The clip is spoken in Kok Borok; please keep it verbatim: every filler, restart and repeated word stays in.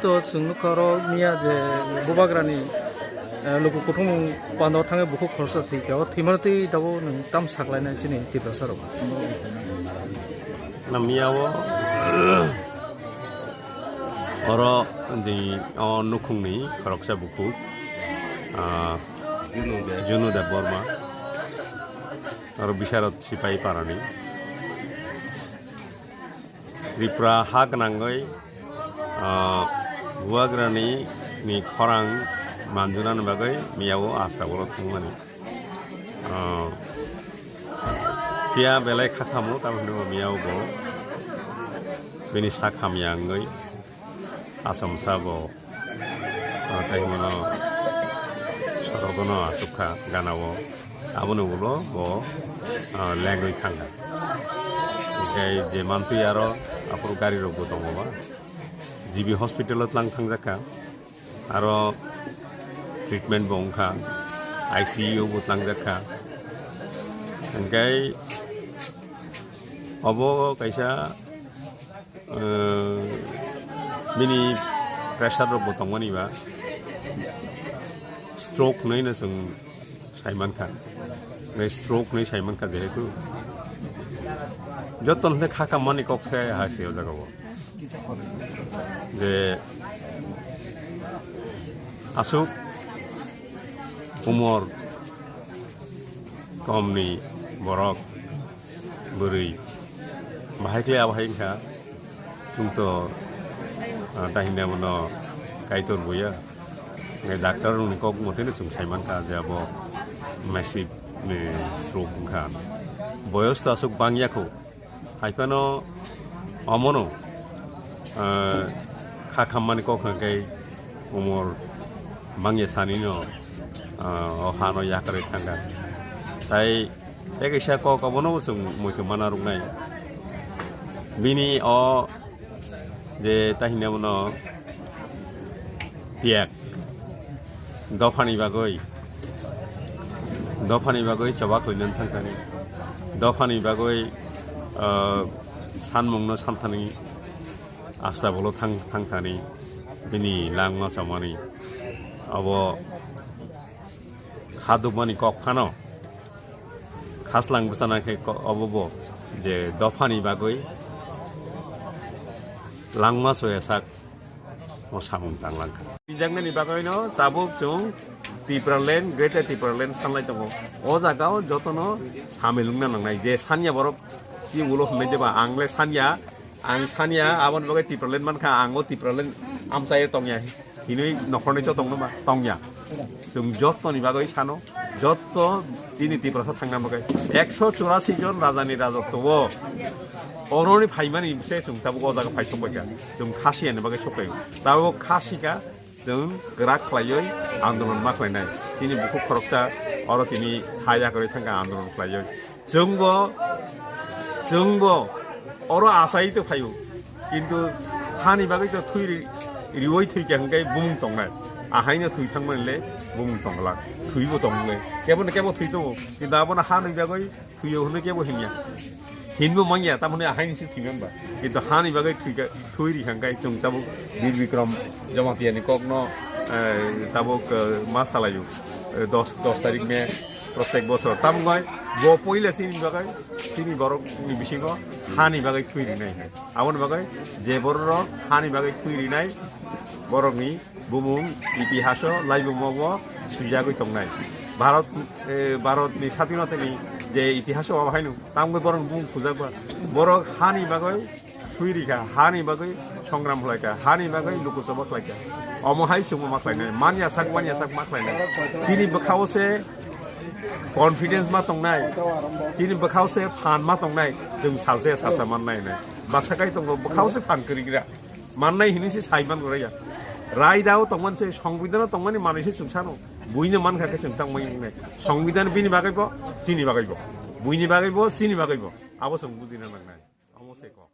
To chwng nukha oro miya je bubagrani, eh, luku kuthumung pando thangwi bukhuk khoroksa thwikha. O thwimano twi tabuk nwng tam saklainai chini Tiprasa rok? Na miya o oro di o nukhungni khoroksa bukhuk, ah, Junu Deb Borma. Oro Bisharot Sipai Parani. Tripura ha gwnangwi, ah, bubagrani ni khorang manjunani bagwi miyao asta bolo thangmani. Ah, phiya belai khakhamu, tamoni bo miyao bo bini sak hamya wngwi achomsa bo, ah, tei hwnmano sorogono achukha ganao, aboni ulo bo, ah, lengwi thangkha. Hingke je mantwi aro aphuru gari rokbo tongo ba. G B hospital o tlang thangjakha, aro treatment bo wngkha, I C U bo tlangjak kha. Hingke obo kaisa, eh, bini pressure rok bo tongmani ba, stroke hinui no chwng sai mankha. Hingke stroke hinui sai mankha, jehetu joto no kha kammani kok se ha se o jaga o. Je aswk umor komni borok, bwrwi, bahai khlai abo hai wngkha, chwng to, ah, tahini abono Kaitor buya. Hingke doctor rokni kok moteno chwng sai mankha je abo massive, eh, stroke wngkha. Boyos to aswk bangya kho. Haiphano omono, ah, kha khammani kok hwnkhe umor bangya sanino, ah, o hano yakarwi thangkha. Tai tei kaisa kok obono chwng muitu mana rwknai. Bini o je tahini abono tiyak. Dophani bagwi, dophani bagwi choba khlainan thangthani, dophani bagwi, ah, sanmungno santhani, asta bolo thang, thangthani, bini langma chamani, abo khadukmani kok phano khaslang bwsana khe ko-, obo bo je dophani bagwi langma choya sak o samung tanglangkha. Rijak nani bagwi no tabuk chwng Tipraland, Greater Tipraland sanlai tongo. O jaga o jotono samil wngna nangnai. Je sanya borok si ulo hwnwi jeba ang le sanya, ang sanya aboni bagwi Tipraland mankha, ang o Tipraland amchai tongya hinwi nokhorni to tongno ba tongya. Chwng jotoni bagwi sano, jotto chini Tiprasa thangna bagwi ekso churasi jon rajani rajotwo o. Oroni phaimani se chwng tabuk o jaga phai sokbaikha. Chwng khasiyani bagwi soklaio. Tabuk khasika chwng kwrak khlaiwi andolon ma khlainai. Chini bukhuk khoroksa oro tini ha yakarwi thangkha andolon khlaiwi. Chwngbo, chwngbo oro asai to phaio. Kintu hani bagwi to thwi ri-, riwi thwikha hwnkhe bumung tongnai. Ahaino thwi thangmani le bumung tongla. Thwibo tongnai. Kebo no kebo thwi tongo. Kintu abono hani bagwi thwiyo hwnwi kebo hinya. Hinbo manya, tamoni ahaini se thwi manba. Kintu hani bagwi thwikha, thwi rikha hwnkhe chwng tabuk Bir Bikram Jamatia ni kokno, eh, tabuk, eh, ma salaio. Eh, dos, dos tarik May. Protek bosor. Tamo wngkha bo poila chini bagwi, chini borokni bisingo hani bagwi thwi rinai. Aboni bagwi je bororok hani bagwi thwi rinai, borokni bumung itihaso laibumo bo swijagwi tongnai. Bharat, eh, Bharatni sadhinatani je itihaso abo haino, tamo wngkha borokni bumung phujakba. Borok hani bagwi thwi rikha, hani bagwi songram khlaikha, hani bagwi luku choba khlaikha. Omo hai chwngbo ma khlainai, manya sak, manya sak ma khlainai. Chini bwkhao se confidence ma tongnai, chini bwkhao se phan ma tongnai, chwng salsa salsa mannai hinwi. Baksa kai tongo, bwkhao se phan kwrwi gra. Mannai hinwi se sai man rwya. Raidao tongmani se, songbidano tongmani manwi se chwng sano. Buino mankha khe chwng tangmani wngnai. Songbidhan bini bagwi bo, chini bagwi bo. Buini bagwi bo, chini bagwi bo. Abo chwng bujina nangnai. Omo se kok.